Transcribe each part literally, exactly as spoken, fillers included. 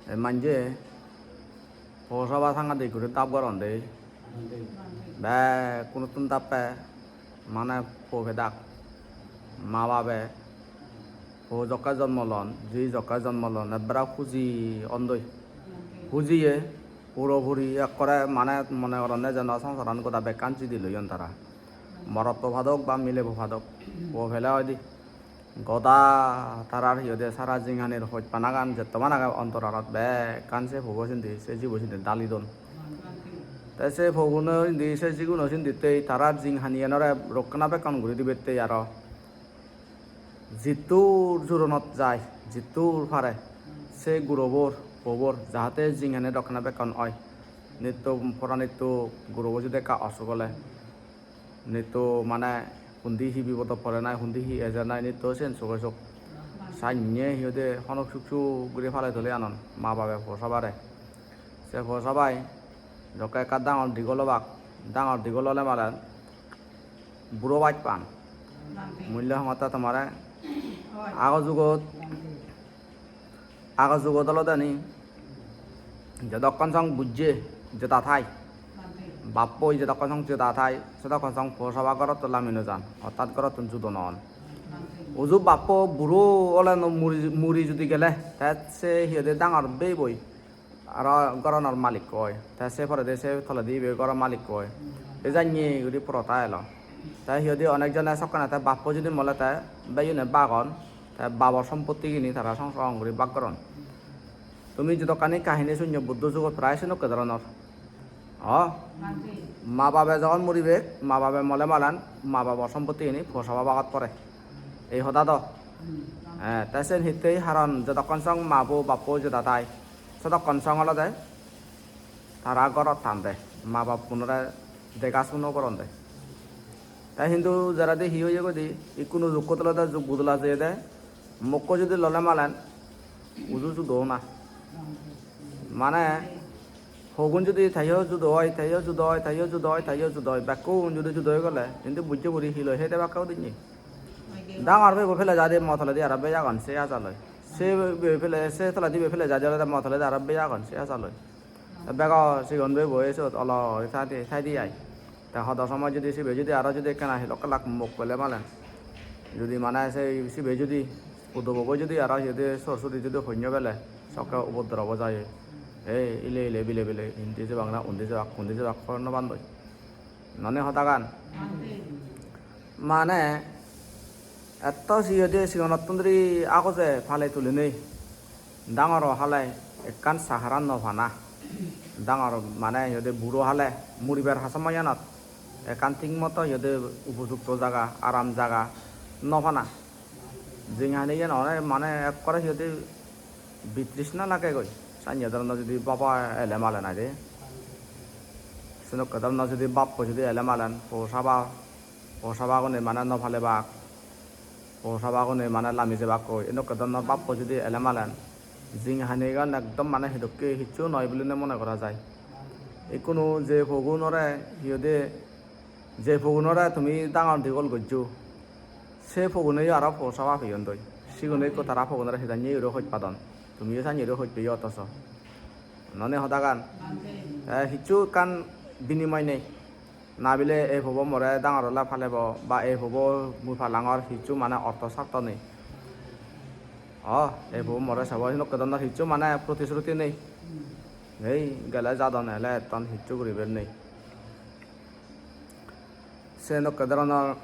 Te manje po saba sangadik guri dap goron de. Bekkunottun dappe mane po pedak, ma babe po jokke jonmo lon, ji jokke jonmo lon, ekkere huji ondoi. Hujiye puropuri ekkore mane mone goronne jeno songsaran goda bekkan jidi loyon tara. Morotto padok ba milebo padok, po pele oide. Goda tarar hi hoide sara jinghanir hojpanagan jettoman age ontorot bekkan se pobo sindi, se jibo sindi dali don. Te se poguno indi, se jiguno sindi tei tarar jinghaniyanore rokkana bekkan guri dibettei aro jittur juronot jai, jittur pare se gurobor, pobor jahate jinghani rokkana bekkan oi. Nitto poranitto gurobo judi ekka osuk ole, nitto mane hundi hi bipodot pore nai, hundi hi ejer nai, nitto siyen soge sok. Sannye hi hoide honok suk suk guri palei tuli anon ma babe po sabare. Se po sabai jokke ekka dangor digol obak, dangor digol ole malen buro baj pan. Mui le hongotte tomare ago jugot, ago jugot olode ni jedokkon song bujje jeda thai, bappoi jedokkon song jeda thai, sedokkon song po saba gorot lami no jan, ortat gorottun judo no on. Uju bappo buro ole no muri, muri judi gele, te se hi hoide dangor beboi aro goronor malikko oi. Te se poredi se toledi ibe goro malikko oi. Ei janye guri porota elo. Te hi hoide onek jone sokkene te bappo judi mole te beyune bagon, te babor sompottigini tara song song guri bak goron. Tumi jodokkani kahini sunyo Buddho jugot prai senokke doronor. O, ma babe jogon muribek, ma babe mole malen ma babor sompottigini po saba bagot pore. Ei hoda do. Eh, te sen hittei haron jodokkon song ma bo bappo jeda thai, sodokkon song olode tara gorot than de, ma bappunore dega suno goron de. Te hintu jeredi hi oye goi di, ikkunu jukkot olode jug budola jeye de, mokko judi lole malen uju judo na. Mane pogun judi teyo judo oi, teyo judo oi, teyo judo oi, teyo judo oi, bekkun judi judo oi gele, hintu bujje buri hi loi hei de bakke udinei. Dangor bebo pele jade mo toledi aro bej agon se aja loi. Se bebo pele, se toledi bebo pele jade olode mo toledi aro bej agon se aja loi. Te bego sigon bebo ei sot olo guri thai di, thai di ai. Te hodo somoi judi sibe judi aro judi ekkena hilok kelak mok pele malen, judi mane se sibe judi pudobo bo judi aro hi hoide sor suri judi honyo pele sokke ubodrob o jai. Ei ile ile bile bile indi jebak na undi jebak, undi jebak hobor no pandoi. Noni hodagan? Mane etto hi hoide sigonottun duri agoj pale tulinei. Dangoro hale ekkan sahara no pana. Dangor mane hi hoide buro hale muribar ha somoyanot ekkan thik moto hi hoide upojukto jaga, aram jaga no pana. Jinghaniyan one mane ekkore hi hoide bitrishna lagegoi. Sanye dhoronor judi baba ele malen aide. Senokke dhoronor judi bappo judi ele malen, po saba, po sabagune mane no palebak. Po sabagune mane lami jebakkoi. Enokke dhoronor bappo judi ele malen, jinghanigan ekdom mane hidokke hissu noi buline mone gora jai. Ikkunu je pogunore hi hoide, je pogunore tumi dangor digol gojjo, se poguneyo aro po saba peyondoi. Sigune ikko tara pogunore hejannye guri hoj padon. Tumiyo sannye guri hoj peyo otoso. Noni hodagan? Te hissu ekkan binimoy nei. Na bile ei pobo more dangor ole palebo ba ei pobo mui palangor hissu mane ortho sartho nei. O, ei pobo more sebo, hinokke dhoronor hissu mane protisruti nei. Ei gele jadon ele etton hissu guribar nei. Senokke dhoronor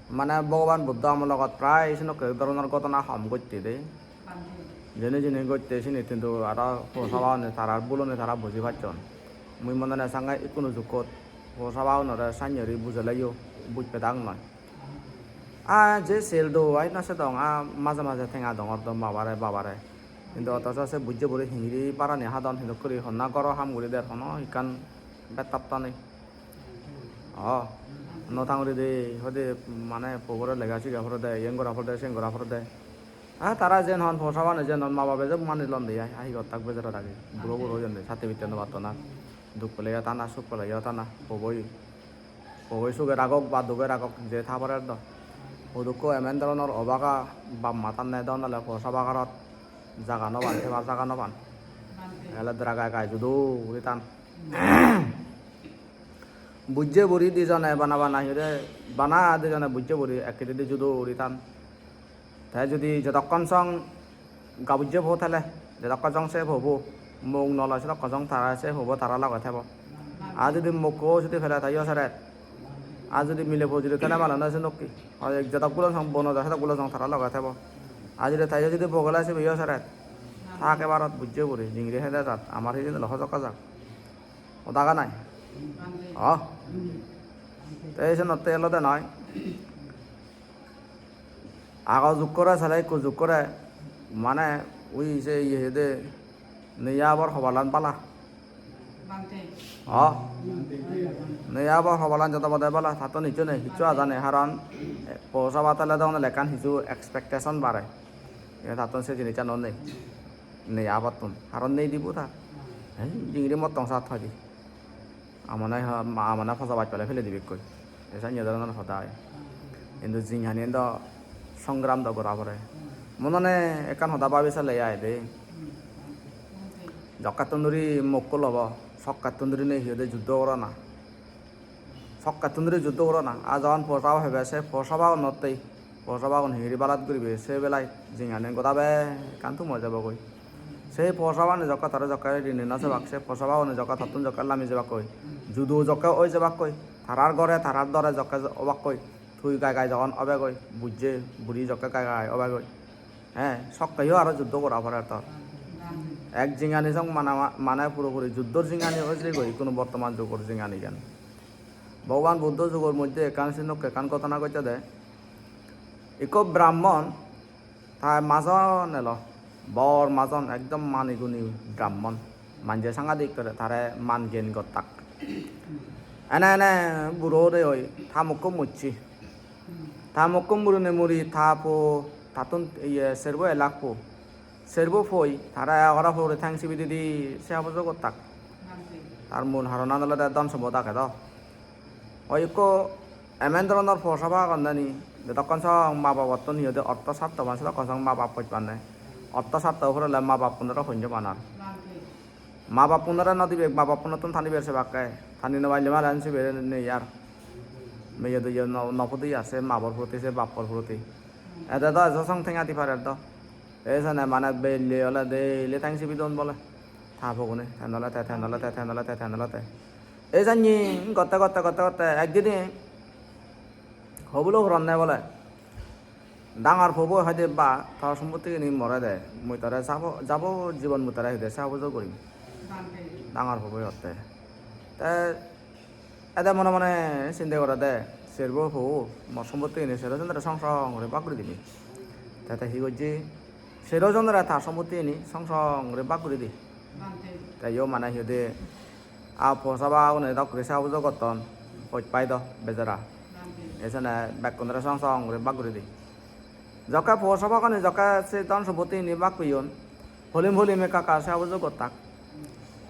mane Bhogoban Buddho amologot prai senokke dhoronor ghotona hom ghotte de. Jeni jeni ghotte sini hintu aro po sabagune tarar bhulune tara buji pacchon. Mui mone hoi sange ikkunu jukkot po sabagunore sannye guri bujeleyo buj pedak noi. A je sel do ai no sedong, a maje maje tenga dongor do babare babare. Hintu otoso se bujje buri hingiri barani hadon, hintu guri honna goro ham guri der, hono ekkan bettapta nei. O, no tanguri de, hode mane pobore lega siga porede, iyen gora porede, siyen gora porede. A tara jen hon, po sabane jen hon, ma babe je mani londe ai, a hi gottak bejara dagi. Buro buro oyon de, satti bitte no patton ar. Duk peleyo tana, suk peleyo tana, poboi, poboi suge ragok ba duge ragok, je tha porer do. Hudukko emen dhoronor obaga bap ma tanne don ole po sabagarot. jaga no pan, thebar jaga no pan. Ele dara gai gai judo guri tan. Bujje buri dijone bana bana hi hoide, bana dijone bujje buri ek hidedi judo guri tan. Te judi jodokkon song gabujje po thele, jodokkon song se pobo mok no loi, sedokkon song tara se pobo tara loge thebo. Ar judi mokko judi pele, teyo seret. Ar judi mile po judi thele, male no senokke. Oi, jodokgulo song bo no jai, sedokgulo song tara loge thebo. Ar judi teyo judi po gele, sibeyo seret. Thak ebarot bujje buri, jingiri hede jat, amar hijeni lo hojok hojak. Hoda ganai. O. Te ei senotte olode noi. Ago jukkore sale ikko jukkore, mane ui se iye hede, neya abor hobalan bala. O. Neya abor hobalan jodo bode bala, tattun hissu nei, hissu aja nei, haron, eh, po saba tele dogone lekkan hissu expectation bare. Iye tattun se jinissan nei. Neya abottun. Haron nei dibo ta. Ei, jingiri mottong sat hoide. Amane ha-, ma-, amane poja baj pele fele dibekkoi. Ei sanye dhoronor hoda oi. Hintu jinghaniyen do songram do gora pore. Monone ekkan hoda babi sele ai de. Jokkattun duri mokko lobo, sokkattun duri nei hi hoide juddo gorana. Sokkattun duri juddo gorana. Ar jokkon po saba pebe, se po sabagunottei, po sabagun hingiri balat guribe, se belai jinghaniyen goda bekkan tum oi jebogoi. Se po sabani jokke tare jokke rini no sebak, se po sabagune jokke tottun jokke lami jebakkoi, judo jokke oi jebakkoi, tarar ghore, tarar dore jokke obakkoi, tui gai gai jokkon obegoi, bujje buri jokke gai gai obegoi. He, sokkeyo aro juddo gora pore tor. Ek jinghani song mana, mane puro puri juddor jinghani oi jegoi, ikkunu bortoman jugor jinghanigan. Bhogoban Buddho jugor moddhe ekkan sinokke ekkan ghotona ghottede. Ikko Brahmon, ta majon elo, bor majon, ekdom mani guni Brahmon. Manje sangadik tare, tare man gyan gottak. Ene ene buro de oi, ta mokko mocche. Ta mokko murine muri ta po, tattun iye serbo elak po. Serbo poi, tara egaro pore thang sibi didi se habujo gottak. Tar mul haronan olode dhon sompot age do. Oi ikko emen dhoronor po saba agon dani, jodokkon song ma babottun hi hoide ortho sartho pan, sedokkon song ma bap poj panne. Ortho sartho purele ma bappunore honjo panar. Ma bappunore no dibe, ma bappunottun taniber sebakke. Tani no palle malen sibe nei ar. Meye doye no, no pudi ar se mabor proti, se bappor proti. Ede do ejo song tenga di parer do. Ei sene mane belle ole daily teng sibi don bole. Ta pogune, ten ole te, ten ole te, ten ole te, ten ole te. Ei janye gotte, gotte, gotte, gotte ekdine hobulo puronne bole. Dangor pobo hoide, "Ba, tor sombottigini more de. Mui tore jabo, jabo jibon mui tore hoide sabujo gorim." Dangor pobo hotte. Te ede mone mone sinde gorede, "Serbo po, mor sombottigini sero jonore song song guri bhag guri dimi." Te, te hi gojje? Sero jonore tar sombottigini song song guri bhag guri di. Te yo mane hi hoide, a po sabagune dok guri sabujo gotton, poj pai do bejara. Ei sene bekkunore song song guri bhag guri di. Jokke po sabagune jokke se dhon sombottigini bhag peyon, holim holim ekka ekka sabujo gottak.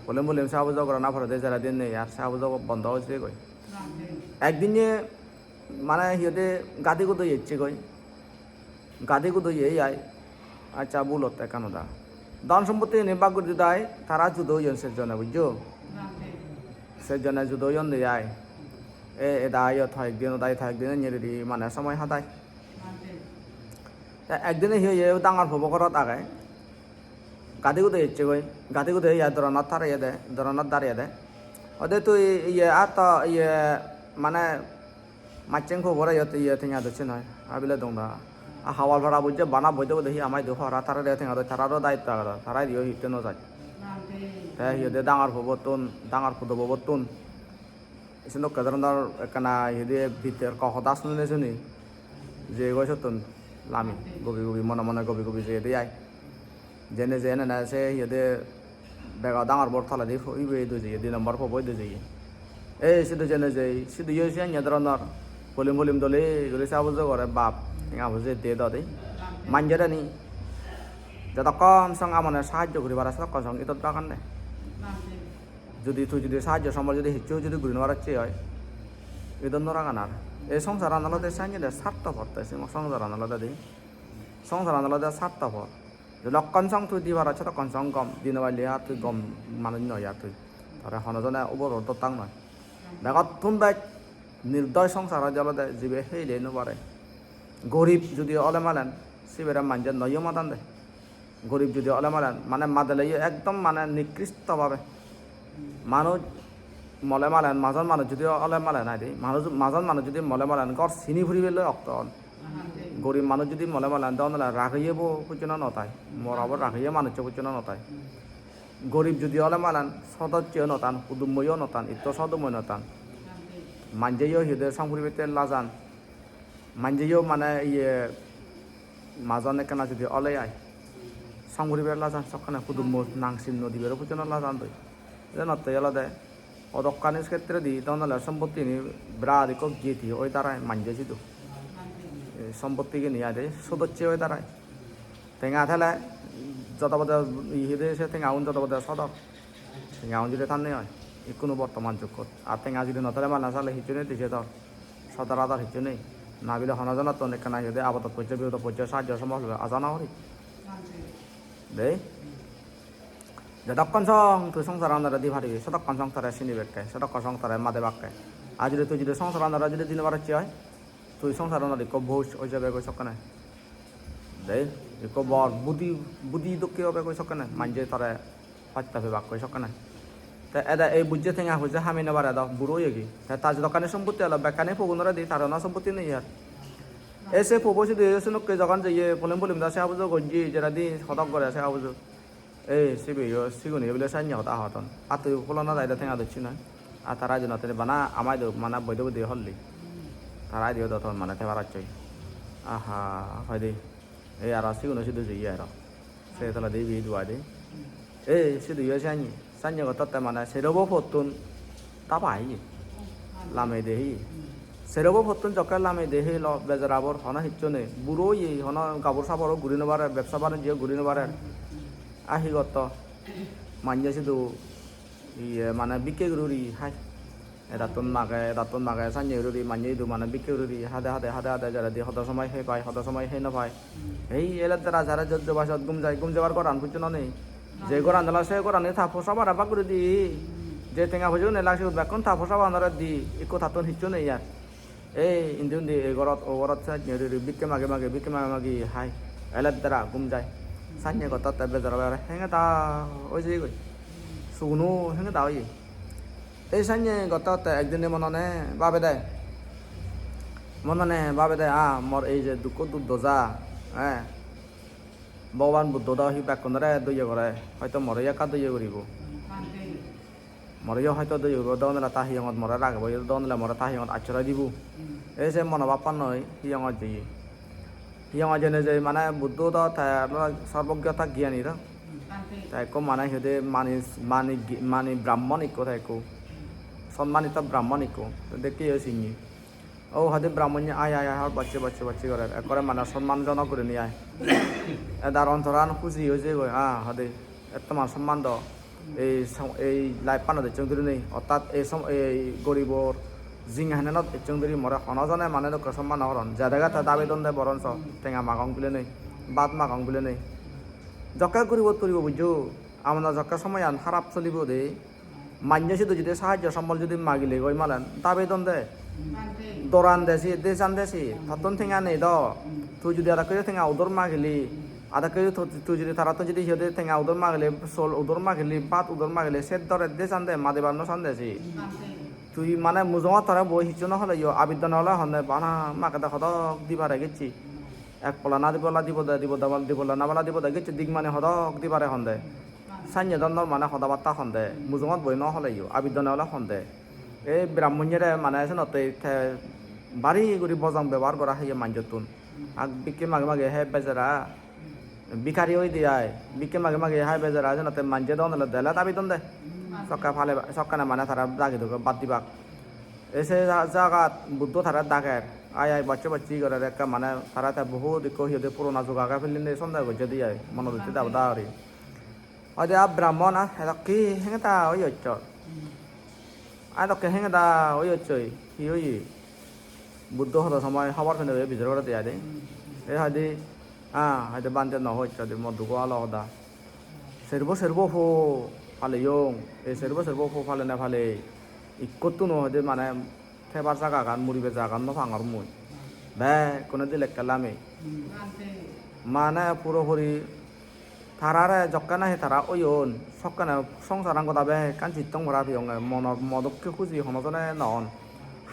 Holim holim sabujo gorana porede jara din nei ar sabujo bondo oi jeyegoi. Ekdinne mane hi hoide gadi gudo ecchegoi. Gadi gudo ye ai. Accha, bul otte ekkan hoda. Dhon sombottigini bhag guri didai, tara judo oyon sejjone, bujjo? Sejjone judo oyon de ai. E, eda iyot hoyekdin, oda iyot hoyekdin, enne guri mane somoy hadai. Te ekdine hi oye, dangor pobo gorot age. Gadi gudo ecchegoi, gadi gudo iye doranot tareyede, doranot dareyede. Ode tui iye ar to iye mane Machcheng pobore iyot iye tenga docche noi, habile dong da. A Hawalpara bujje bana boide boide hi ama idu hora, tara de tenga do, tararo daitto agede, tara idiyo hitte no jai. Te hi hoide dangor pobottun, dangor pudo pobottun. Senokke dhoronor ekkana hi hoide bitorko hoda sunine suni jeyegoi sottun lami, gobi gobi mone mone gobi gobi jeyede ai. Jene je enene se hi hoide bego dangor bor toledi po-, ibe idu jeye, di nombor pobo idu jeye. Ei sidu jene jei, sidu yo siyan ye dhoronor. Polim polim dole guri sabujo gore bap, tenga poje de dodi. Manjoreni jodokkon song amone sahajjo guri pare, sodokkon song idot bagan de. Judi tui judi sahajjo sombol judi hissu judi guri no parocche oi, idot no ragan ar. Ei songsaran olode sanye de sartopor, te se songsaran olode di. Songsaran olode sartopor. Jedokkon song tui di paror, sedokkon song gom. Di no parle ar tui gom manuj noi ar tui. Tore hono jone uboro dottak noi. Begottun bej nirdoy songsar oi de olode jibe heile no pare. Gorib judi ole malen, sibere manje noyo madan de. Gorib judi ole malen, mane madeleyo ekdom mane nikristo bhabe. Manuj mole malen, majon manuj judi ole malen aide, manuj, majon manuj judi mole malen, ghor sini puribelloi okto on. Gorib manuj judi mole malen, don ole rageyebo pujjono no tai. Morabo rageye manuccho pujjono no tai. Gorib judi ole malen, sodoccheyo no tan, hudummoyo no tan, itto sodummoyo no tan. Manjeyo hi hoide song puribette lajan. Manjeyo mane iye majon ekkena judi ole ai. Song puribar lajan sokkene, hudummo nang sinno dibero pujjono lajan doi. Jenotte olode odokkani khetredi don ole sompottini birat ikko geti oi darai manje sidu. E, sompotti gini aide sodocche oi darai. Tenga thele jodo bode, hi hoide se tengaun jodo bode sodok. Tengaun judi thanne oi, ikkunu bortoman jukkot. Ar tenga judi no thele mane sale hissu nei dije dor. Sodor ador hissu nei. Na bile hono jonottun ekkena hi hoide abodot pojje, bipodot pojje, sahajjo sombol aja no gori. Dei. Jedokkon song tui songsaranore di paribi, sedokkon song tore sinibakke, sedokkon song tore madebakke. Ar judi tui judi songsaranore judi di no parocche oi, tui songsaranot ikko boj oi jebegoi sokkene. Dei, ikko bor budi, budi dokke obegoi sokkene, manje tore hotta pebakkoi sokkene. Te ede ei bujje tenga poije hami no pare do, buro oyegi. Te ta jedokkani sompotti elo, bekkani pogunore di, tar hono sompotti nei ar. Ei se pobo sidu, ei sunokke jogon jeye, polim polim do se habujo gojje, jeredi hodok gore se habujo. Ei, sibeyo, sigune bile sannye hoda hodon. Ar tui pholona jaide tenga docche noi. Ar tara idu no tene bana ama idu mane boide boide holli. Tara idu do ton mane te paracchoi. Aha, hoide. Ei aro siguno sidu jeye aro. Se toledi ibe idu aide. Ei, sidu yo sannye. Sannye gottotte mane serobo pottun ta pai ye. Lamei de hi. Serobo pottun jokke lamei de hi lo, bejarabor hono hissu nei. Buro oye, hono gabur saboro guri no pare, bebsa banijjo guri no pare. A hi gotto? Manje sidu iye mane bikke guri guri hai. Edattun mage, edattun mage, sannye guri guri manje idu mane bikke guri guri hade hade, hade hade, jeredi hodo somoi hei pai, hodo somoi hei no pai. Ei elet dara jare jot joba sot gum jai, gum jebar goran pujjo no nei. Je goran dela se gorani ta posa bara bak guri di. Je tenga poje gune lagse bekkun ta posa banore di, ikko tattun hissu nei ar. Ei indi undi ei gorot o gorot sannye guri guri bikke magi magi, bikke magi magi hai. Elet dara gum jai. Sannye gottotte bejara bejara hengeda oi jeyegoi. Suguno hengeda oye. Ei sannye gottotte ekdine monone babede. Monone babede, ah, mor ei je dukko durdoja, eh. Bhogoban Buddho do hi bekkunore doye gore, hoito moreyo ekka doye guribo. Moreyo hoito doye guribo, dogonole ta hiyongot more ragebo, dogonole more ta hiyongot acchorai dibo. Ei se monobhab pannoi hiyongot jeye. Hiyongot jeinei jei mane Buddho do te olo sorbogyo ta giyani do. Te ekko mane hi hoide mani, mani, mani Brahmon ekko te ekko. Sonmanito Brahmon ekko. Te dekkeye sinni. O hoide Brahmonye ai ai ai hor bacche bacche bacche gorer. Ekkore mane sonman jonok gurinei ai. Edar ontoran huji oi jeyegoi, ah, hoide. Ettoman sonman do. Ei som-, ei life-anot ecchong durinei. Ortat ei som-, ei goribor jinghanenot ecchong duri more hono jone mane dokke sonman no goron. Jedege te dabi donde boronso tenga magong bilenei, bhat magong bilenei. Jokke guribot puribo bujjo. Amona jokke somoyan harap solibo de. Manje sidu judi sahajjo sombol judi magile goi malen, dabi don de. Doran de si, dejan de si, tattun tenga nei do. Tui judi adak kiri tenga udur magili, adak kiri tu-, tui judi tarattun judi hi hoide tenga udur magili, sol udur magili, bhat udur magili, se dore dejan de, madibar no san de si. Tui mane mujungot tore boi hissu no holeyo, abiddo no ole honde, bana magede hodok di pare gecchi. Ek polla na di polla dibo de, dibo de, dibo polla na polla dibo de, gecche dik mane hodok di pare honde. Sanye donnor mane hoda batta honde, mujungot boi no holeyo, abidone ole honde. Ei Brahmonyere mane senotte te bari guri bojong bebohar gora heye manjottun. Ak bikke mage mage he bejara bikari oide ai, bikke mage mage hai bejara senotte manje don ole dele dabi donde. Sokke pale, sokkene mane tara dagi doge bad dibak. Ei se ja-, jagat Buddho tare dager. Ai ai bocche bocche gorer ekka mane tara te bohut ikko hi hoide purona jug age pellinde sonde gojjede ai. Monot utte dabo da guri. Hoide a Brahmon a edokke hengeda oye occor. A edokke hengeda oye occoi. Hi oye? Buddho hodo somoi hobor pende oye bijor gorede ai de. Ei hoide Ha, hoide bhante no hoj, hoide mo dugo alo hoda. Serbo serbo po paleyong, ei serbo serbo po palene palei. Ikkottun hoide mane thebar jagagan, muribar jagagan no pangor mui. Bekkune dilekke lami. Mane puropuri tarare jokke nahi tara oyon, sokkene songsaran goda bekkan jittong para piyonge, monor mo dokke huji hono jone no on.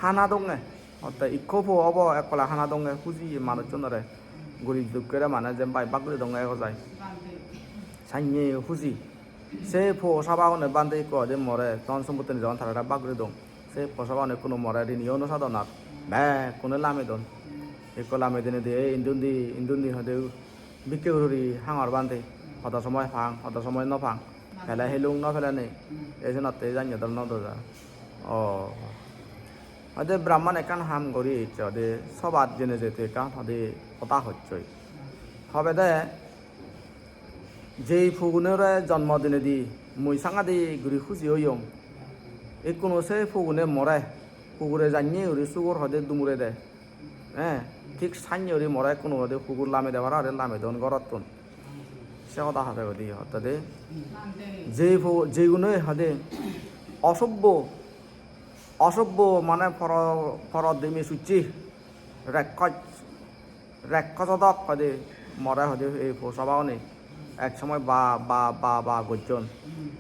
Hana donge, otte ikko po obo ekkola hana donge huji manuchunore. Gurij dukkere mane jempai bak guri donge ego jai. Sanye huji. Se po sabagune bhante ikko hoide more, dhon sompotti ni jokon tarare bak guri dong. Se po sabagune ikkunu more riniyo no sadon ar. Bekkune lami don. Ikko lami dinedi, "Ei indi undi, indi undi," hoide, "bikke guri guri hangor bhante. Hodo somoi pang, hodo somoi no pang. Pele helung, no pele nei." Ei senotte janye dol no doja. O. Hoide Brahman ekkan ham guri ecche, hoide sobat jene je tui ekkan hoide hoda hocchoi. Hobede jei pogunore jonmo dinedi mui sangadi guri huji oyong. Ikkunu se pogune more, pogure janye guri sugor hoide dumure de. Eh, thik sanye guri more ikkunu hoide pogur lami de para hoide lami don gorottun. Se hoda hobe godi hotte de. Jei po-, jeigune hoide osubbo, osubbo mane poro, poro dimi sucche, rekkoj, rekkoj odok hoide more hoide ei po sabagune ek somoi ba, ba, ba, ba gojjon.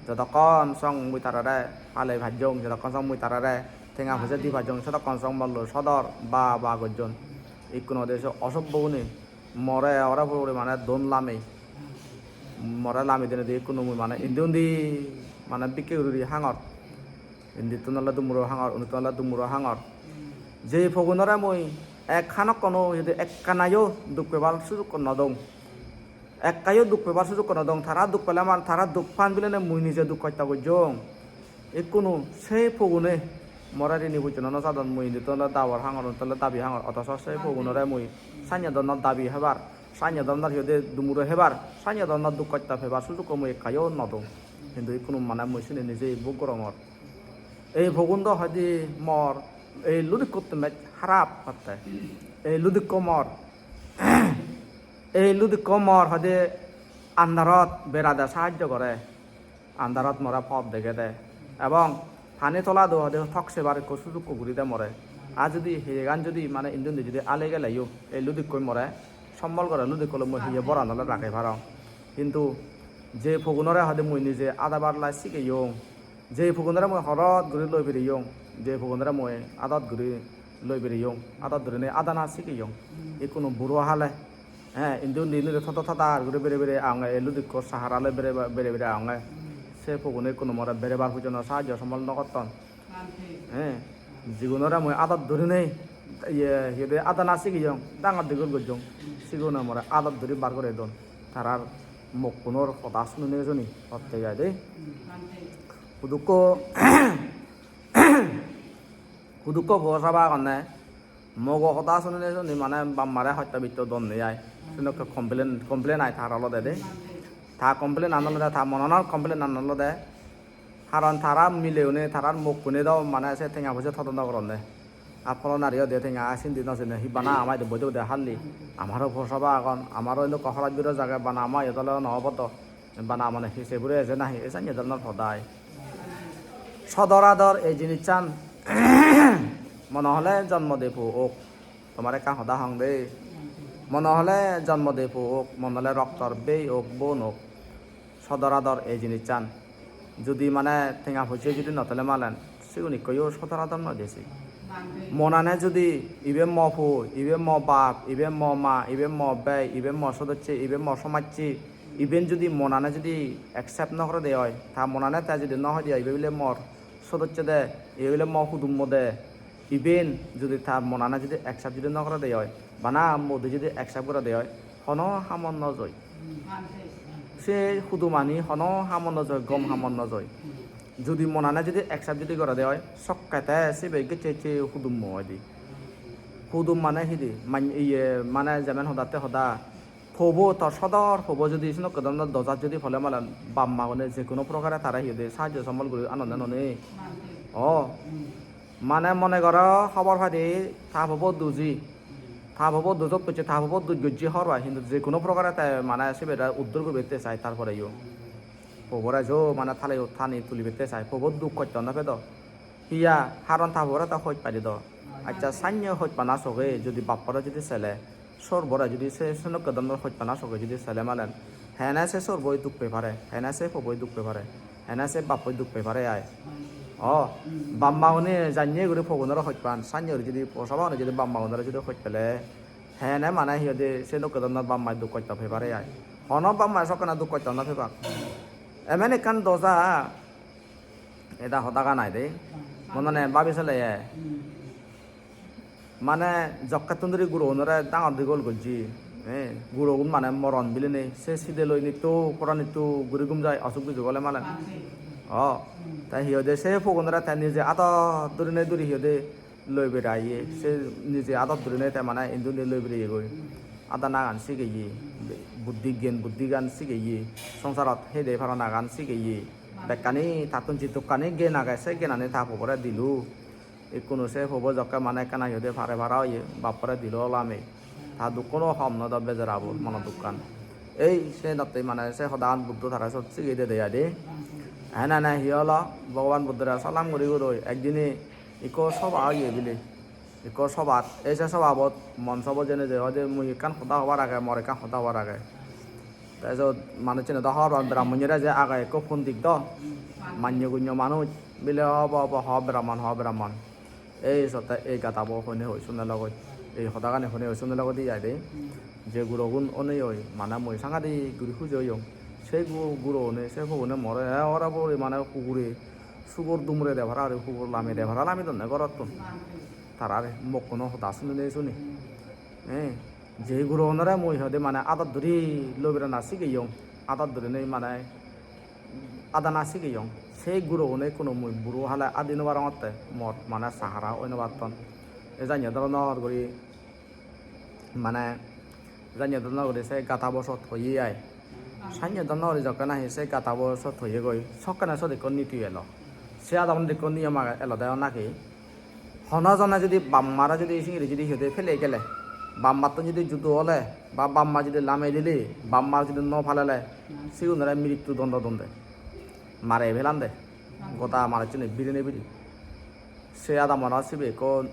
Jodokkon song mui tarare palei pajjong, jodokkon song mui tarare tenga poje di pajjong, sedokkon song mollo sodor ba, ba gojjon. Ikkunu hoide se osobbogune more ore puri mane don lami. More lami dinedi ikkunu mui mane indi undi mane bikke guri guri hangor. Indittun ole dumuro hangor, undittun ole dumuro hangor. Je pogunore mui ek hanokkon-o hoide ekkanayo duk pebar sujukko no dong. Ekkayo duk pebar sujukko no dong. Tara duk pele man, tara duk pan bilene mui nije duk hosta gojjong. Ikkunu se pogune more rini pujjono no sadon, mui indittun ole dabor hangor, undittun ole dabi hangor. Otoso se pogunore mui sanye donnor dabi hebar, sanye donnor hoide dumuro hebar, sanye donnor duk hosta pebar sujukko mui ekkayo no dong. Hintu ikkunu mane mui sini nije bhog gorongor. Ei pogun do hoide mor, ei ludikkottun bej harap hotte. Ei ludikko mor, ei ludikko mor hoide andarot berade sahajjo gore, andarot more pot degede. Ebong pani tolado hoide tok sebar ekko sujukko guri de more. Ar judi heyegan judi mane indi undi judi ale geleyo, ei ludikkoi more sombol gore, ludikko loi mui hiye boran ole ragei parong. Hintu je pogunore hoide mui nije adabar lai sigeyong, je pogunore mui horot guri loi bereyong, je pogunore mui adot guri loi bereyong, adot gurinei adana sigeyong. Ikkunu buro hale, he, indi undi nire todo tadar guri bere bere agonge, ei ludikko sahara loi bere bere agonge. Se pogune ikkunu more berebar pujjono sahajjo sombol no gotton. He, jigunore mui adot durinei, iye, hi hoide adana sigeyong, dangor digor gojjong, sigune more adot duri bar gore don. Tarar mokkunor hoda sunine suni hotte ai de. Hudukko, hudukko po saba agonne, mogo hoda sunine suni mane bap mare hosto bitto don nei ai. Senokke complain, complain ai tar olode de. Ta complain an olode, ta monanor complain an olode. Karon tara mileune, tarar mokkune do mane se tenga poje todonto goronne. Ar pholonari ode tenga, ar sindi no sini, hi bana ama idu boide boide halli. Amaro po saba agon, amaro indokko horoj biro jage, bana ama iyot ole no obo do. Bana mane hi se bure eje nahi, esan ye dhoronor hodai. Sodor ador ei jinissan mone hole jonmo de po ok. Tomare ekkan hoda hong de. Mone hole jonmo de po ok, mone hole roktor bhei ok, bon ok. Sodor ador ei jinissan. Judi mane tenga poije judi no thele malen, sigun ikkoyo sodor ador noi de se. Monane judi ibe mo po, ibe mo bap, ibe mo ma, ibe mo bhei, ibe mo sodosse, ibe mo somajje, iben judi monane judi accept no gore de oi, ta monane te judi no hoi de oi, ibe bile mor sodosse de, ibe bile mo hudummo de, iben judi ta monane judi accept judi no gore de oi, bana modi judi accept gore de oi, hono hamot no joi. Se hudumani hono hamot no joi, gom hamot no joi. Judi monane judi accept judi gore de oi, sokke te sibe gecche gecche hudummo oi de. Hudum mane hi de? Man-, iye, mane jemen hodatte hoda. Pobo, tor sodor pobo judi senokke dhoronor dojat judi pole malen, bap magune je hono prokare tare hi hoide sahajjo sombol guri anonne nonei. O, mane mone goro hobor padi ta pobo duji. Ta pobo dujot pocche, ta pobo duj gojje hobor pai, hintu je hono prokare te mane sibere uddor guribette sai, tar poreyo pobore jo mane taleyo tani tulibette sai, pobo duk hosto no pedo. Hiya haron ta pobore te hoj pai dido. Accha, sannye hojpana soge jodi bappore jodi sele, sorbore jodi se senokke dhoronor hojpana soge jodi sele malen, hene se sorboi duk pei pare, hene se poboi duk pei pare, hene se bappoi duk pei pare ai. O, bap-magune jannye guri pogunore hojpan, sannye guri jodi po-, sobagune jodi bap-magunore jodi hoj pele, hene mane hi hoide senokke dhoronor bap-mai duk hosto pei pare ai. Hono bap-mai sokkene duk hosto no pebak. Emon ekkan doja, eda hodagan ai de. Mone mone babi sele ye. Mane jokkettun duri gurogunore dangor digol gojje. Eh, gurogun mane moron bilinei. Se sideloi nitto, pora nitto guri gum jai, osuk bisuk ole malen. O, te hi hoide se pogunore te nije adot durinei duri hi hoide loi beraiye. Se nije adot durinei te mane indi undi loi bereyegoi. Adanagan sigeye, buddhi gyan, buddhigan sigeye, songsarot hei de paranagan sigeye. Bekkani tattun jiddukkani gyan age, se gyanani ta pobore dilo. Ikkunu se pobo jokke mane ekkana hi hoide pare para oye, bappore dilo lame. Ta dukkuno hom no do bejarabo mono dukkan. Ei senotte mane se hodagan Buddho tara sot sigey dede ai de. Ene ene hi olo, Bhogoban Buddhore salam guri guroi ekdine ikko soba oye bile. Ikko sobat, ei se sobabot monsobot jeinei je hoide mui ekkan hoda hobar age, mor ekkan hoda hobar age. Te sot manuchchune do hobor pan, Brahmonyore je age ekko pondit do, manyo gunyo manuj, bile hobo hobo, ho Brahmon, ho Brahmon. Ei sotte ei gadabo hone hoi sune logoi, ei hodagani hone hoi sune logoi di ai de. Je gurogun onei oi, mane mui sangadik guri huji oyong. Se gu-, gurogune, se pogune more, e, ora bori mane hugure, sugor dumure de para, hugor lami de para, lami donne gorottun. Tarare mokkuno hoda sunine suni. Eh, je gurogunore mui hoide mane adot duri loi berana sigeyong, adot durinei mane adana sigeyong. Se gurogune kono mui buro hale adi no parongotte, mor mane sahara oi no patton. E janye doronor guri mane janye doronor guri se gatabo sot hoye ai. Sanye doronor guri jokke nahi se gatabo sot hoyegoi, sokkene sot ekko niti elo. Se adamot ekko niyom age, elode o naki. Hono jone judi bap mare judi singiri judi hi hoide pele gele, bap mattun judi judo ole, ba bap ma judi lame dile, bap ma judi no palele, sigunore mrittu dondo donde. Mare pelande. Goda manuchchune birine biri. Se adamot sibe ekko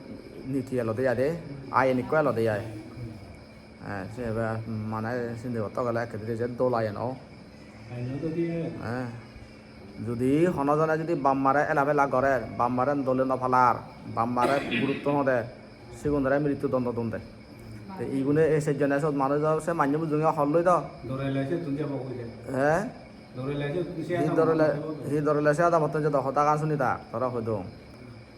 niti elode ai de, ain ekko elode ai. Eh, se ebe mane sindi gotto gele ekkere je dol ain o. Eh, judi hono jone judi bap mare elabela gorer, bap mare dole no palar, bap mare gurutto no der, sigunore mrittu dondo don de. Te igune ei sejjone sot manuj o se manye mujunge hol loi do. Dorele se tun jabo koi de. Eh? Dorele se tun se hi adamot dorele, jabo. Hi dorele se adamottun jodo hodagan suni ta, tore hoi dong.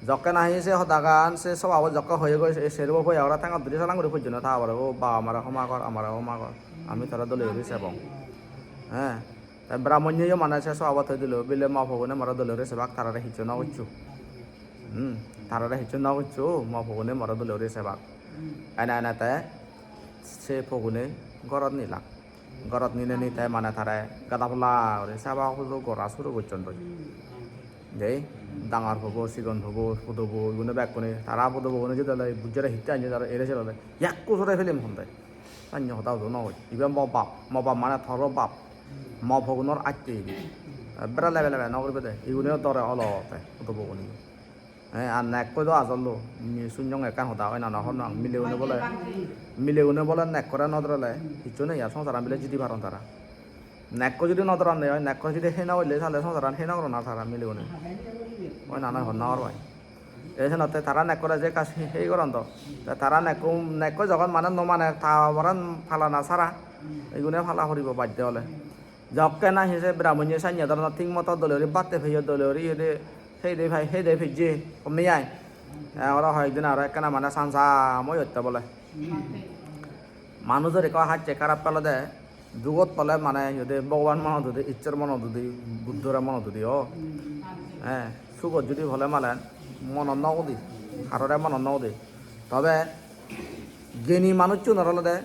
Jokke nahi se hodagan, se sobabo jokke hoyegoi, se serobo poi agora tengot duri salang guri pojjon ta, abare, "O ba, amare homa gor, amare homa gor. Ami tore dole guri sebong." He. Te Brahmonneyo mane se sobabot hoi dilo, bile mo pogune more dole guri sebak, tarare hissu no goccho. Hmm, tarare hissu no goccho, mo pogune more dole guri sebak. Ene ene te se pogune gorot nilak. Gorot nineni te mane tare gada pola guri seba huju gora suru gocchon doi. Dei, dangor pobo, sigon pobo, podobo, igune bekkune, tara podobogune jidole bujjere hitte anje tara ere selode, yakku sore pelim honde. Sannye hoda hudu no hoi. Ibe mo bap, mo bap mane toro bap. Mo pogunor atte ibe. Bera lebe lebe no guribede. Igune dore olo te, podobogune. Eh, ar nekkoi do ajollo, mi sunyong ekkan hoda hoi na, na hon nang, milegune bole, milegune bole nekkore no dorele, hissu nei ar, songsaran bile jidi paron tara. Nekko judi no doronne oi, nekko judi hei no oile, tale songsaran hei no goron ar tara milegune. Oi na, na hon nang or bai. Ei senotte tara nekkore je ekka hei goron do. Te tara nekko, nekko jogon mane no mane, ta oboran palana sara, igune pala poribo bajje ole. Jokke nahi se Brahmonne sanye doronor thik moto dole guri batte peyo, dole guri iyede hei de pai, hei de pejje, gom nei ai. Te aro hoyekdin aro ekkena mane sansam oi otte bole. Manujor ekko hacche harap pelode, dugot pole mane iyede Bhogoban monot udi, Issor monot udi, Buddhore monot udi o. Eh, sugot judi pole malen monot no udi, harore monot no udi. Tobe geni manuchunor olode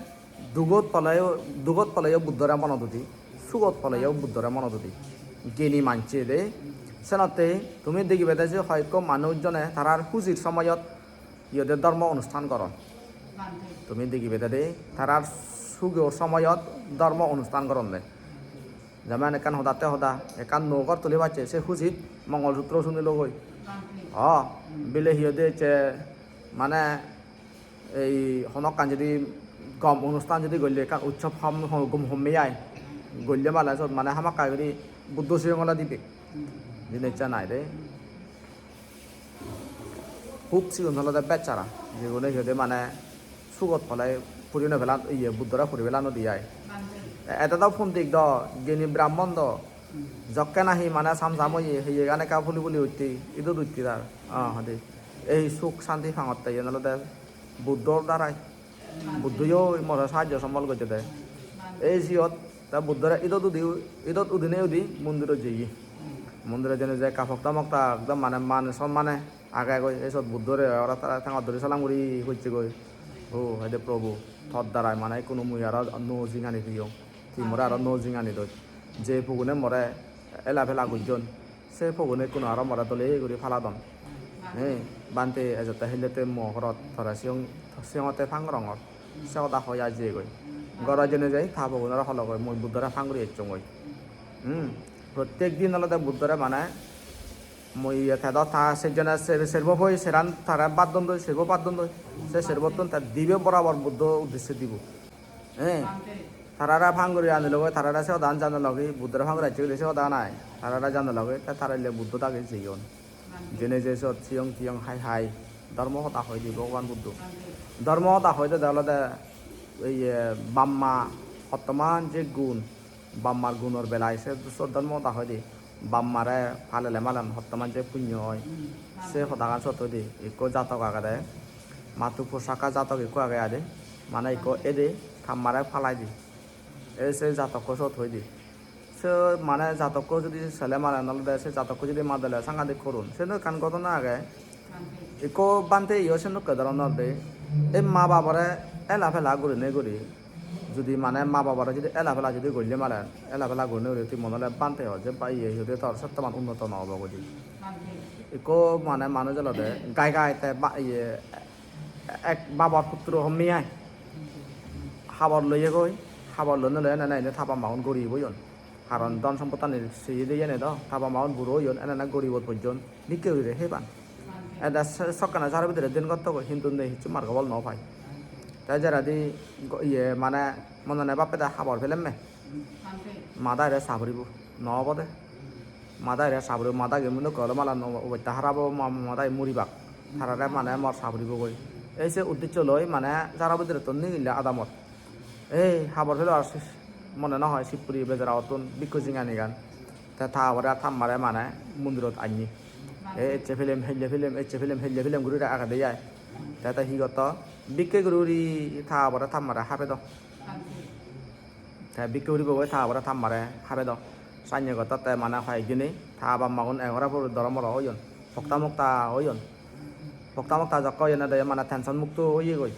dugot poleyo, dugot poleyo Buddhore monot udi, sugot poleyo Buddhore monot udi. Geni manche de. Senotte tumi degibede je hoyekko manuj jone tarar hujir somoyot iyode dhormo onusthan goron. Tumi degibe de, tarar sugor somoyot dhormo onusthan goronde. Jemon ekkan hodatte hoda, ekkan nuo ghor tuli pacche, se hujit Mongol Sutro sunilogoi. O, bile hi hoide ecche, mane, ei honokkan jodi gom onusthan jodi golle, ekkan utsob hom-, hom-, gom homme ai, golle male sot mane hamakkai guri Buddho siyong ole dibe. Jinissan ai de. Hub sigun olode bechara, jigune hi hoide mane sugot pole puri no pelan, iye, Buddhore puri pelan udi ai. Ede do pondik do, gini Brahmon do, jokke nahi mane sam sam oye, heyegan ekka puli puli utte, idot utte tar. Ah, hadi. Ei suk santi pangotte iyen olode Buddhor darai. Buddhoyo more sahajjo sombol gojjede. Ei siyot te Buddhore idot udi, idot udine udi mondirot jeye. Mondirot jeinei je ekka pokta mokta ekdom mane man sommane agegoi. Ei siyot Buddhore aro tara tengot duri salam guri hocchegoi. O, ede Prabhu, tor darai mane ikkunu mui aro nuo jingani peyong. Tui more aro nuo jingani doj. Je pogune more ela pela gojjon, se pogune ikkunu aro more dole guri paladon. He, Bhante ejotte hillettei mo gorot tore siyong-, siyongotte pang gorongor. Se hoda hoi ai jeyegoi. Gorot jeinei jei ta pogunore hologoi, mui Buddhore pang guri ecchongoi. Hmm. Prottek din olode Buddhore mane mui iye tedo ta sejjone ser-, serbo poi seran tare bhat dondoi, serbo bhat dondoi. Se serbottun te dibe borabor Buddho uddisse dibo. Eh, tarare pang guri anilogoi, tarare se hodan janilogoi, Buddhore pang guri ecche guri se hodan ai. Tarare janilogoi, te tara ile Buddho dagi jeyon. Jeinei je siyot siyong tiyong hai hai dhormo hoda hoi di Bhogoban Buddho. Dhormo hoda hoi dede olode, iye, bap ma hottoman je gun, bap mar gunor belai se siyot dhormo hoda hoi di. Bap mare palele malen hottoman je punyo oi. Se hodagan siyot hoi di. Ikko jatok agede, Matu Pusaka jatok ikko age ade, mane ikko ede, ta mare palai di. Ei se jatokko siyot hoi di. Se mane jatokko judi sele malen olode se jatokko judi madele sangadik korun. Seno ekkan ghotona age. Ikko bhante iyo sendokke dhoronor de. Ei ma babore ela pela gurinei guri. Judi mane ma babore judi ela pela judi golle malen, ela pela gurinei guri tui mone ole bhante ho je ba iye hi hoide tor settoman unnoto no obo guri. Ikko mane manuj olode gai gai te ba iye ek babor putro homme ai. Habor loyegoi, habor lonei loi enene indi ta bap magun gorib oyon. Karon dhon sompottani seye de iyene do, ta bap magun buro oyon, enene goribot pojjon, bikke gurire heban. Ede se-, sokkene saro bidire din gottogoi, hintu nei hissu margo phol no pai. Te jeredi go-, iye mane monone bappede habor pelemme. Mada ere saburibo, no obode. Mada ere saburibo, mada ge mui dokke ole mala no obosta harap obo, ma-, mada ge muribak. Tarare mane mor saburibogoi. Ei se uddeccho loi mane jaro bidirettun nigille adamot. Ei habor pelo ar si-, mone no hoi sip puri bejarabottun bikku jinganigan. Te ta babore ar ta mare mane mondirot anni. Ei ecche pelem, helle pelem, ecche pelem, helle pelem guri agede ai. Te, te hi gotto? Bikke guri guri ta babore ta mare habe do. Te bikke guribogoi ta babore ta mare habe do. Sanye gottotte mane hoyek dine ta bap magun egore puro doro moro oyon. Pokta mokta oyon. Pokta mokta jokke oyonde mane tension mukto oyegoi.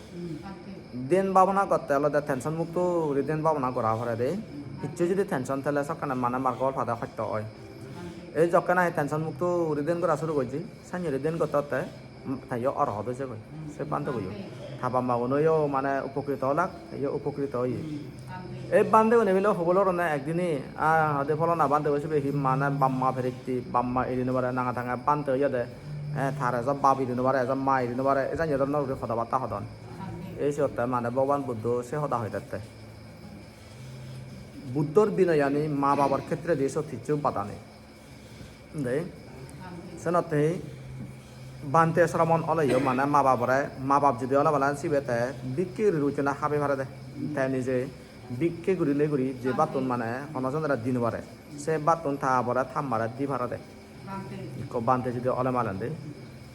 Dhyan bhabona gotte olode tension mukto guri dhyan bhabona gora porede. Hissu judi tension thele sokkene mane margo phol pade hosto oi. Ei jokke nahi tension mukto guri dhyan gora suru gojje, sanye guri dhyan gottotte, mm, te iyo orohot oi jegoi, se bhanteguyo. Ta bap magunoyo mane upokrito olak, te iyo upokrito oye. Ei bhantegune bile hobol gorone ekdine, ah, hode pholona bhantebo sibe hi mane bap ma peretti, bap ma eri no pare, nanga tanga bhante oyede, eh, tar ejo bap eri no pare, ejo ma eri no pare, ejanye dhoronor guri hoda batta hodon. Ei siyotte mane Bhogoban Buddho se hoda hoi dette. Buddhor binoyani ma babor khetredi sot hissu bada nei. De. Senotte bhante sramon oleyo mane ma babore, ma bab judi ole mane sibe te bikke guri ruchona habe parede. Te nije bikke gurinei guri je battun mane hono jonore di no pare, se battun ta babore ta mare di parede. Ikko bhante judi ole malen de.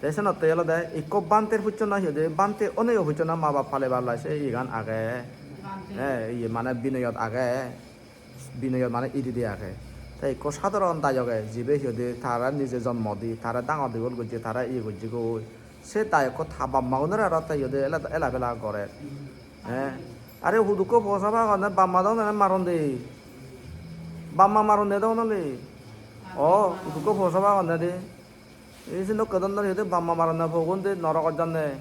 Te senotte olode ikko bhanter puccho na hi hoide, bhante oneyo puccho na ma bab palebar lai se iyegan age. Eh, iye mane binoyot age. Binoyot mane ididi age. Te ikko sadharon dayoge, jibe hi hoide tare nije jonmo di, tare dangor digol gojje, tare iye gojjegoi. Se dayokko ta bap magunore aro te hi hoide ela, ela pela gorer. Eh? Are hudukko po saba agonne bap ma do nene maron de. Bap ma maron de do nole. O, hudukko po saba agonne de. Ei se dokke dhoronor hi hoide bap ma maronne pogun de norogot janne.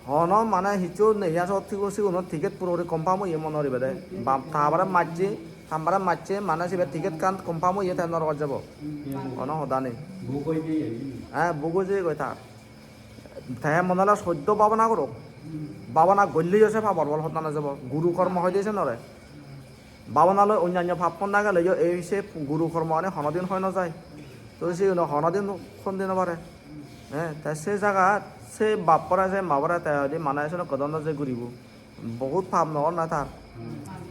Hono mane hissu nei, asot sigun, sigunor ticket puro puri confirm oye mone goribe de. Ba-, ta bare majje, ta bare majje, mane sibe ticket kan confirm oye, te norogot jabo. Hono hoda nei. Book oi jeye. Eh, book oi jeye goi tar. Te mone ole soddo bhabona gorok. Bhabona golleyo se pabor bol hoda no jabo. Guru kormo hoide senore. Bhabona loi onnanno pap ponna geleyo ei se guru kormo ani honodin hoi no jai. To sigun honodin hoi di no pare. Eh, te se jagat se bappore, se mabore te hoide mane senokke dhoronor je guribo. Bohut pap no or na tar.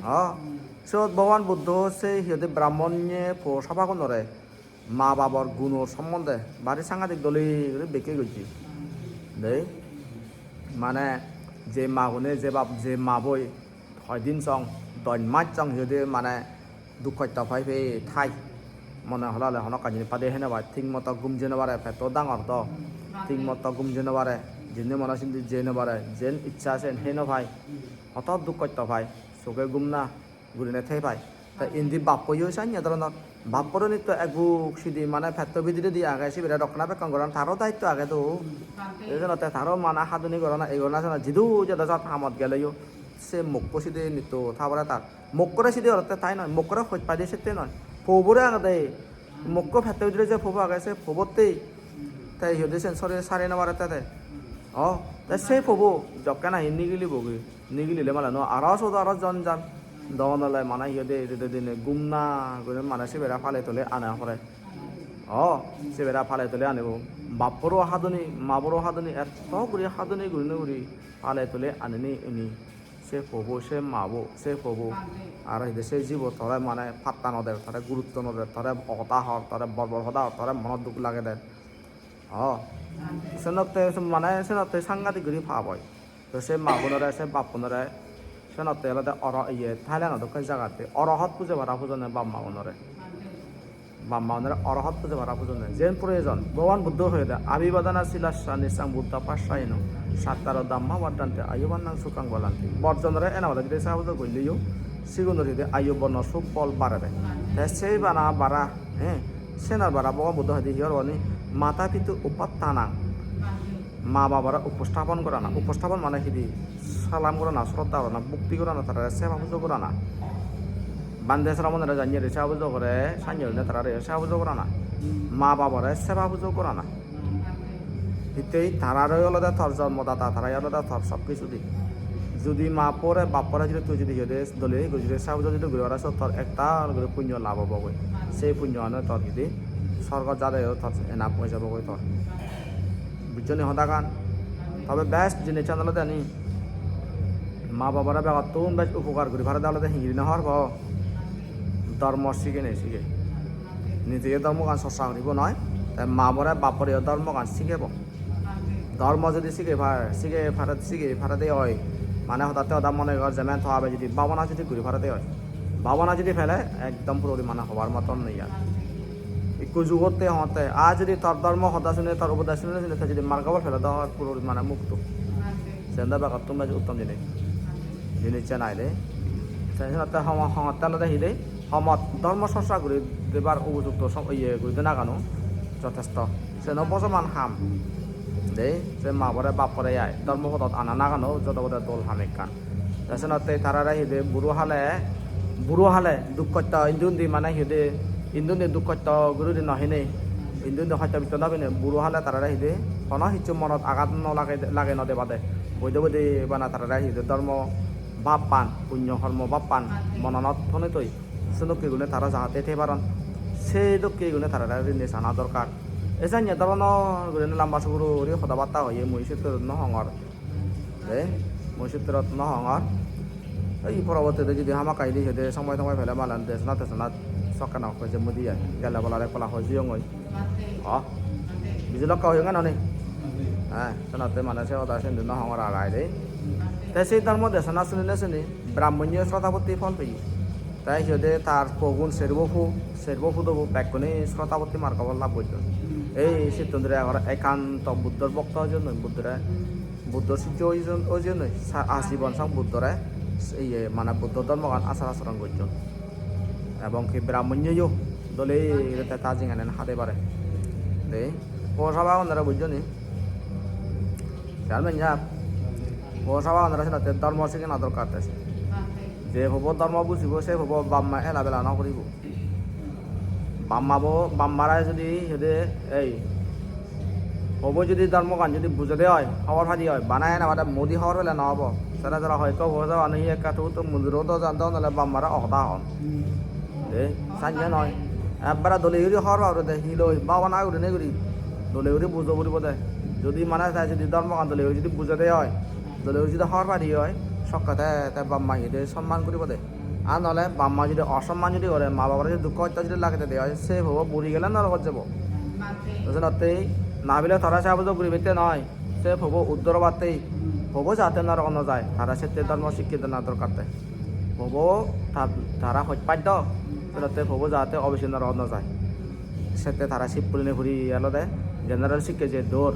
Oh, siyot Bhogoban Buddho se hi hoide Brahmonye po sabagunore ma babor gunor sombonde bari sangadik dole guri bekke gojje. Dei, mane je magune, je bab, je maboi hoi din song, dosh mas song hi hoide mane duk hosto pai pai thai. Mone hole hole hono ekkan jinis pade hei no pai, thik moto gum jei no pare, petto dangor do, thik moto gum jei no pare, jinni mone sindi jei no pare, jen iccha sen hei no pai, hoto duk hosto pai, soge gum na, gurine thei pai. Te indi bappoyo sanye dhoronor. Bapporenitto ek buk sidi mane petto bidiredi age, sibere rokkona bekkon goron, taro daitto age do. Ei jenotte taro mane haduni gorana, ei gorana sena jidu jedo jat hamot geleyo, se mokko sidenitto ta pore tar. Mokkore sidi orotte tai noi, mokkore hoj paide sette noi. Pobore agede, mokko petto bidire je pobo age, se pobotte te hi hoide sen sore sari no parette te. O, te se pobo jokke nahi nigilibogi. Nigilile mane no aro sot aro jon jan. Dogon ole mane hi hoide rede dine gum na guri mane sibere pale tole ana pore. O, sibere pale tole anibo. Bapporo hadoni, maboro hadoni, etto guri hadoni gurinei guri pale tole anini ini. Se pobo, se mabo, se pobo. Aro hi hoide se jibo tore mane patta no der, tore gurutto no der, tore hoda hor, tore bor bor hoda hor, tore monot duk lage der. O, senotte mane senotte sangadik guri pap oi. To se magunore, se bappunore, senotte olode oro-, iye, Thailand-o dokke jagatte orohot puje para pujonne bap magunore. Bap magunore orohot puje para pujonne. Jen proyojon, Bhogoban Buddho hoyede, "Abhivadana silassa niccaṃ vuḍḍhāpacāyino, cattāro dhammā vaḍḍhanti, āyu vaṇṇaṃ sukhaṃ balaṃ." Borjonore ena bade jodi seba pujo golleyo, sigunor hi hoide ayu borno suk bol barede. Te se bana bara, eh, senor bara Bhogoban Buddho hoide hi hor honi, mata pitu upaṭṭhānaṃ. Ma babore upostapon gorana, upostapon mane hidi? Salam gorana, sroddha gorana, bhokti gorana, tarare seba pujo gorana. Bhante sramonore janye re seba pujo gore, sanye gurinei tarare seba pujo gorana. Ma babore seba pujo gorana. Hittei tarare olode tor jonmodata, tarai olode tor sob kisu di. Judi ma pore, bap pore judi tui judi hi hoide dole guri judi seba pujo judi guri paros, tor ektal guri punyo lab obo goi. Sei punyo ano tor hi hoide sorgot jadeyo tor enap oi jabo goi tor. Bujjo ni hodagan? Tobe best jinissan olode ni, ma babore begottun bej upokar guri parede olode hingiri no hor po? Dhormo sigene sige. Nijeyo dhormogan chorcha guribo noi, te ma babore bap boreyo dhormogan sigebo. Dhormo jodi sige pare, sige pare, sige parede oi, mane hodatte hoda mone gor, jemen to abe jodi bhabona jodi guri parede oi, bhabona jodi pele ekdom purori mane hobar moton nei ar. Ikko jugotte hongotte, ar jodi tor dhormo hoda sune, tor upodes sune, sune, te jodi margo phol pele, do purori mane mukto. Sen do begottun bej uttom jinis. Jinis sen aide. Sen senotte hongo-, hongotte olode hi de? Homot dhormo chorcha guri debar upojukto som-, iye guri denagano jotesto. Seno bojoman ham. De, se ma bore bap bore ai. Dhormo podot ana nagano jodo bode dol ham ekkan. Te senotte tarare hi de buro hale, buro hale duk hosto indi undi mane hi de, indi undi duk hosto guri guri no hine, indi undi hosto bisto no pine, buro hale tarare hi de hono hissu monot agat no lage, lage no debade. Boide boide bana tarare hi de dhormo bhappan, punyo hormo bhappan mononot thonei toi. Sedokke gune tara jahate thei paron, sedokke gune tarare rinei sana dorkar. Ei janye doronor gurinei lamba suguro guri hoda batta hoye mui sitterot no hongor. De, mui sitterot no hongor. Ei porobottide judi hamakkai di hede somoi tomoi pele malen desona tesona sokke no hoi jemmo di ai. Gelle bola ek pola hoi jeyongoi. O, biji lokka hoyonge noni? He, senotte mane se hoda sindi no hongor agai de. Te se dhormo desona sunine suni Brahmonyo srotapotti phol peye. Te hi hoide tar pogun serbo pu, serbo pudobo bekkune srotapotti margo phol lab gotton. Ei sittun dore agore ekanto Buddhor bokto oi jeyonnoi, Buddhore, Buddhor sijjo oi jeyon-, oi jeyonnoi, sa-, ajibon song Buddhore, iye, mane Buddho dhormogan achar acharon gotton. Ebong ki Brahmonyo dole guri te ta jinganen hade pare. De, po sabagunore bujjo ni? Chairman sahab, Pobo sabagunore senotte dhormo sigana dorkar te. Je pobo dhormo bujibo, se pobo bap ma ela bela no guribo. Bap mabo, bap mare judi hede ei pobo judi dhormogan judi bujede oi, hobor padi oi, bana ene bade mudi hobor pele no obo. Sere sere hoyekko pobo sabagune hi ekka tu tu mundiro do jan do nole bap mare ohoda hon. De, sanye noi. Ekbare dole guri hobor paguri de, hi loi, bhabana gurinei guri. Dole guri bujo puribo de. Jodi mane te jodi dhormogan dole guri jodi bujede oi, dole guri jodi hobor padi oi, sokke te, te bap ma ide somman guribo de. Ar nole bap ma jodi osomman jodi gore, ma babore jodi dukko hosto jodi lagede de oi, se pobo buri gele norogot jebo. To senotte nabile tara se abujo guribette noi. Se pobo uddor obatte, pobo jate norok no jai, tara sette dhormo sikke dena dorkar te. Pobo ta-, tara hoj paj do, senotte pobo jate obise norok no jai. Sette tara sip puline puri olode general sikke je dor,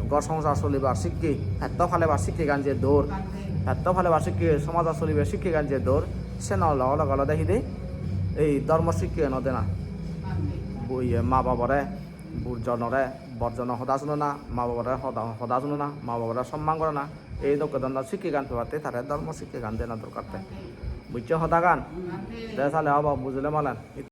ghor songsar solibar sikke, petto palebar sikkegan je dor, petto palebar sikke, somajot solibar sikkegan je dor, seno loge loge olode hide ei dhormo sikke no dena. Bu-, iye, ma babore, burjonore, borjono hoda sunona, ma babore hoda, hoda sunona, ma babore somman gorana, ei dokke dhoronor sikkegan pebatte tare dhormo sikkegan dena dorkar te. Bujcho hodagan? De sale obo, bujile malen.